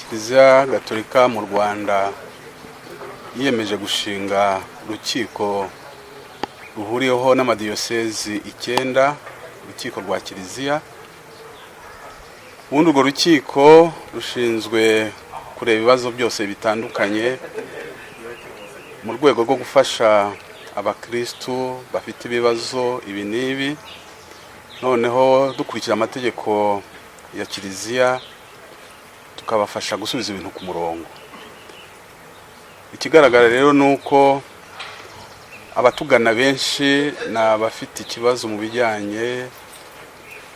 Kiliziya Gatolika mu Rwanda yiyemeje gushinga urukiko ruhuriweho n'amadiyosezi 9, urukiko rwa Kiliziya. Ubundi urwo rukiko rushinzwe kureba ibibazo byose bitandukanye mu rwego rwo gufasha abakirisitu bafite ibibazo ibi n'ibi, noneho dukurikije amategeko ya Kiliziya tukabafasha gusubiza ibintu ku murongo. Ikigaragara rero ni uko abatugana benshi ni abafite ikibazo mu bijyanye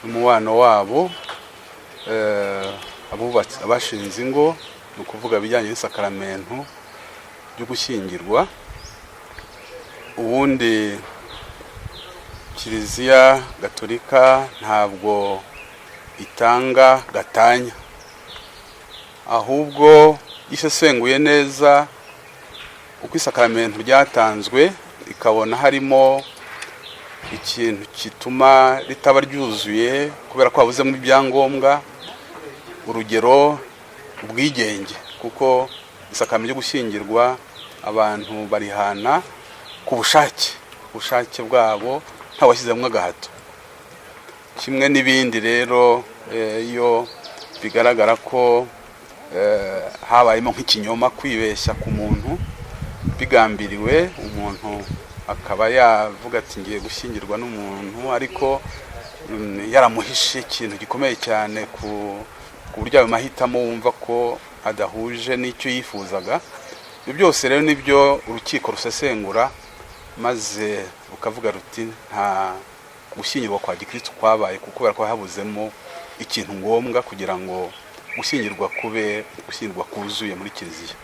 n'umubano wabo, abubatse, abashinze ingo, ni ukuvuga ibijyanye n'isakaramentu ryo gushyingirwa. Ubundi Kiliziya Gatolika ntabwo itanga gatanya, ahubwo isesenguye neza uko isakaramentu ryatanzwe, ikabona harimo ikintu gituma ritaba ryuzuye kubera ko habuzemo ibyangombwa, urugero ubwigenge, kuko isakaramentu ryo gushyingirwa abantu barihana ku bushake, ubushake bwabo, ntawashyizemo agahato. Kimwe n'ibindi rero, iyo bigaragara ko habayemo nk'ikinyoma, kwibeshya ku muntu bigambiriwe, umuntu akaba yavuga ati ngiye gushyingirwa n'umuntu, ariko yaramuhishe ikintu gikomeye cyane ku buryo ayo mahitamo wumva ko adahuje n'icyo yifuzaga. Ibyo byose rero nibyo urukiko rusesengura, maze rukavuga ruti nta gushyingirwa kwa gikristo kwabaye, kuko kubera ko habuzemo ikintu ngombwa kugira ngo gushyingirwa kube gushyingirwa kuzuye muri Kiliziya.